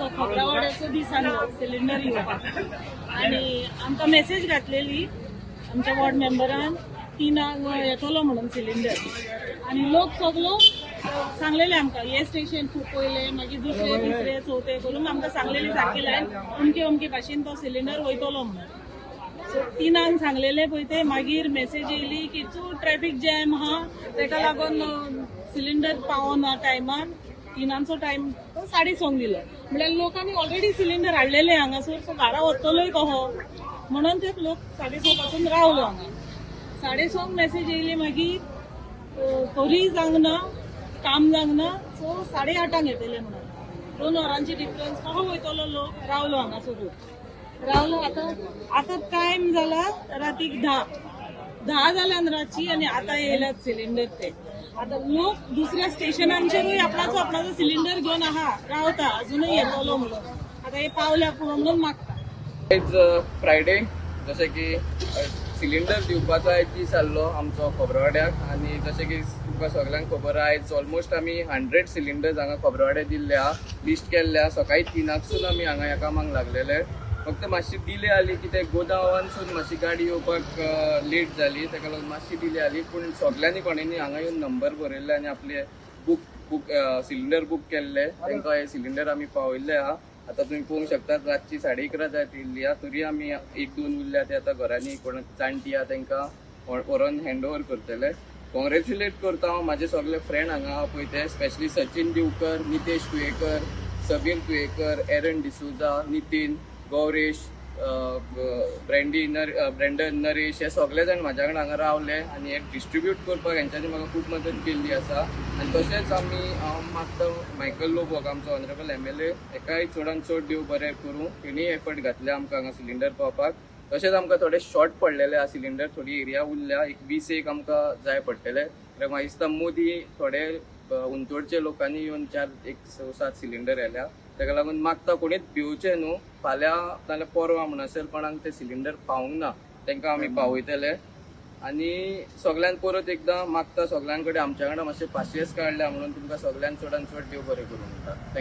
आयचो खोबरावाड्याचो दीस आसलो सिलिंडर येवपाक आनी आमकां मेसेज घातलेली आमच्या वॉर्ड मेंबरान 3क येतलो म्हणून सिलिंडर. आनी लोक सगलो सांगलेले आमकां हे स्टेशन खूब पयले, मागीर दुसरे, तिसरे, चवथे करून आमकां सांगलेली सारकी लायन अमके अमके भाशेन तो सिलिंडर वयतलो म्हणून. सो 3क सांगलेले पळय ते, मागीर मेसेज येयली की चड ट्रॅफिक जॅम आहा, तेका लागून सिलिंडर पावना टायमार. 3चो टायम तो 6:30 दिलो, म्हणल्यार लोकांनी ऑलरेडी सिलिंडर हाडलेले हांगासर. सो घरा वतलोय कहो म्हणून ते लोक 6:30 पासून रावलो हांगा. 6:30 मेसेज येयली, मागीर तरी जावंक ना, काम जावंक ना. सो 8:30 येतले म्हणून 2 वरांची डिफरन्स. कहो वयतलो लोक? रावलो हांगासरूच रावलो. आतां आतां टायम जाला रातीक 10, 10 जाल्यान रातची आनी आतां येयल्यात सिलिंडर ते. आतां लोक दुसऱ्या स्टेशनांचेरूय आपणाचो आपणाचो सिलिंडर घेवन आहा, रावता अजूनय येतलो म्हणून. आतां हे पावल्या पुरो म्हणून मागता. आयज फ्रायडे, जशें की सिलिंडर दिवपाचो आयज दीस आसलो आमचो खोबरवाड्याक. आनी जशें की तुमकां सगल्यांक खबर आहा, आयज ऑलमोस्ट आमी 100 सिलिंडर्स हांगा खोबरवाड्याक दिल्ले आहा, लिस्ट केल्ले आहा. सकाळी 3क आमी हांगा ह्या कामाक लागलेले. फक्त मातशी डिले आली की ते गोदांवांसून मातशी गाडी येवपाक लेट जाली, ताका लागून मातशी डिले आली. पूण सगल्यांनी कोणानी हांगा येवन नंबर बरयल्ले आनी आपले बूक बूक सिलिंडर बूक केल्ले, तांकां हे सिलिंडर आमी पावयल्ले आहा. आतां तुमी पळोवंक शकतात, रातची 11:30 जायत येयल्ली आहा, तरी आमी एक दोन उरल्या, ते आतां घरांनी कोण जाणटी आहा तांकां व्हरोन हँड ओवर करतले. कॉंग्रेच्युलेट करता हांव म्हाजे सगळे फ्रेंड हांगा आहा पळय ते, स्पेशली सचिन दिवकर, नितेश तुयेकर, सबीर तुयेकर, एरन डिसोजा, नितीन, गौरेश, ब्रँडी नर ब्रँडन, नरेश, हे सगळे जाण म्हाज्या कडेन हांगा रावले आनी हे डिस्ट्रिब्यूट करपाक हेंच्यांनी म्हाका खूब मदत केल्ली आसा. आनी तशेंच आमी, हांव मागता मायकल लोबोक, आमचो ऑनरेबल एमएलए, हेकाय चडान चड देव बरें करूं. तेणीय एफर्ट घातले आमकां हांगा सिलिंडर पावपाक. तशेंच आमकां थोडे शॉर्ट पडलेले आहा सिलिंडर, थोडी एरिया उरल्या, एक 20 एक आमकां जाय पडटले. कित्याक म्हाका दिसता मोदी थोडे हुंतोडचे लोकांनी येवन चार एक स सात सिलिंडर येल्या. ताका लागून मागता, कोणीच भिवचे न्हू. फाल्यां नाल्यार परवां म्हणसर कोणाक ते सिलिंडर पावूंक ना, तांकां आमी पावयतले. आनी सगल्यांक परत एकदां मागता सगल्यां कडेन, आमच्या कडेन मातशें पासियेंस काडल्या म्हणून तुमकां सगल्यांक चडान चड देव बरें करूं म्हणटा. Thank you.